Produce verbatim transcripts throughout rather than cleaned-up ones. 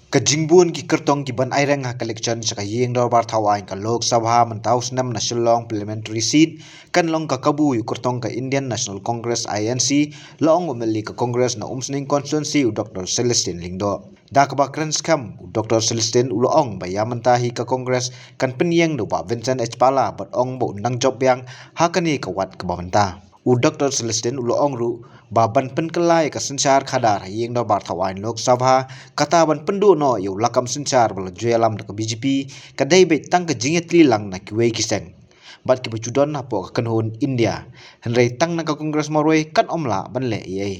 Ka jingbun ki kyrtong ki ban aireng ha ka election sha ka ïing dorbar thaw aiñ ka Lok Sabha mynta u snem na Shillong Parliamentary Seat kan long ka kabu ïa u kyrtong ka Indian National Congress, I N C, la ong u M L A ka Congress na Umsning constituency u Doctor Celestine Lyngdoh. Da kaba kren skhem u Doctor Celestine u la ong ba ïa mynta hi ka Congress kan pynïeng da u Bah Vincent H Pala bad ong ba un dang jop biang ha kane ka wad kaba mynta. U Doctor Celestine u la ong ruh ba ban pynkylla ïa ka synshar khadar ha ïing dorbar thaw aiñ Lok Sabha, kata ban pynduh noh ïa u lakam synshar ba la ju ïalam da ka B J P, ka dei beit tang ka jingïatylli lang na kiwei ki seng bad kiba ju don hapoh ka kynhun India. Hynrei tang na ka Congress marwei kan ym lah ban leh ei ei.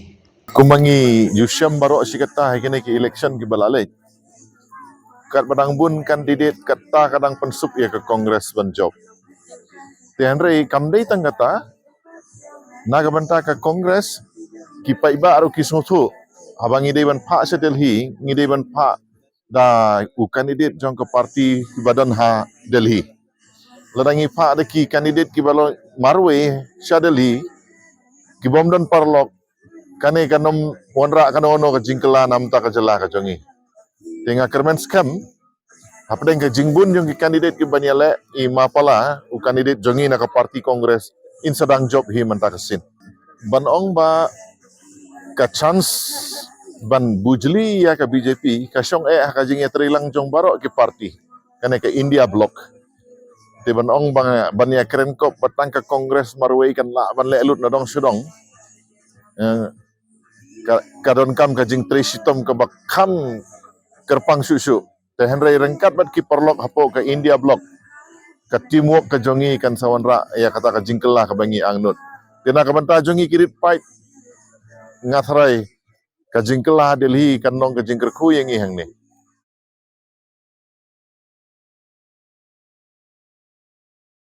Kumba ngi ju shem baroh shi katta ha kine ki election kiba la leit, katba dang bun candidate, katta ka dang pynsuk ïa ka Congress ban jop. Te hynrei kam dei tang kata, na ka bynta ka Congress, ki paidbah ruh ki sngewthuh, haba ngi dei ban phah sha Delhi, ngi dei ban phah da u candidate jong ka party kiba don ha Delhi. Lada ngi phah da ki candidate kiba long marwei sha Delhi, kibym don paralok, kane kan ym wanrah kano kano ka jingkylla na bynta ka jylla ka jong ngi. Te nga kyrmen skhem hapdeng ka jingbun jong ki candidate kiban ïaleh, i Ma Pala, u candidate jong ngi na ka party Congress, in sa dang jop hi mynta ka sien. Ban ong ba ka chance ban bujli ïa ka B J P ka shong eh ha ka jingïatreilang jong baroh ki party, kane ka India Bloc. Te ban ong ba ban ïakren kop ba tang ka Congress marwei kan lah ban leh lut na dong sha dong, eh, ka, ka donkam ka jingtrei shitom kaba kham kyrpang shuh shuh. Te hynrei ryngkat bad ki paralok hapoh ka India Bloc, ka teamwork ka jong ngi kan sa wanrah ïa kata ka jingkylla kaba ngi angnud. Te na ka bynta jong ngi ki rit paid, nga tharai ka jingkylla Delhi kan long ka jingkyrkhu ïa ngi hangne.